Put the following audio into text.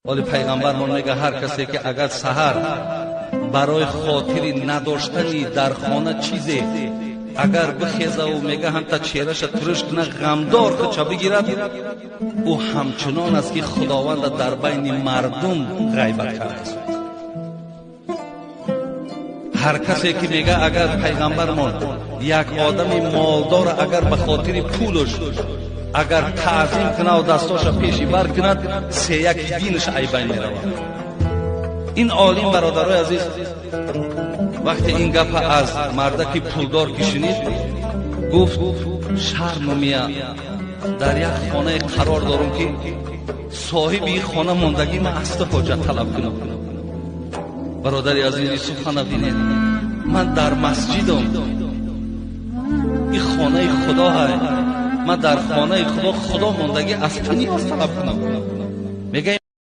Оли пайғамбармон мега, ҳар касе ки агар саҳар барои хотири надоштани дар хона чизе агар бихезаву, мега, ҳамта чеҳраша турш куна, ғамдор худша бигирад, ӯ ҳамчунон аст, ки Худованда дар байни мардум ғайбат кардааст. Ҳар касе ки, мега, агар пайғамбармон як одами молдора агар ба хотири пулаш агар таъзим кунаву дастоша пеши бар кунад, сеяки динаш айбайн меравад. Ин олим, бародарои азиз, вақте ин гапа аз мардаки пулдор ки шунид, гуфт: «Шарму мия, дар як хонае қарор дорум, ки соҳиби ин хона мондагӣ, ман аз ту ҳоҷат талаб кунам?» Бародари азизи, сухана бинед: ман дар масҷидам, ин хонаи Худо ҳай, ман дар хонаи Худо, Худо мондагӣ, аз ту ниёз талаб кунам? Мега.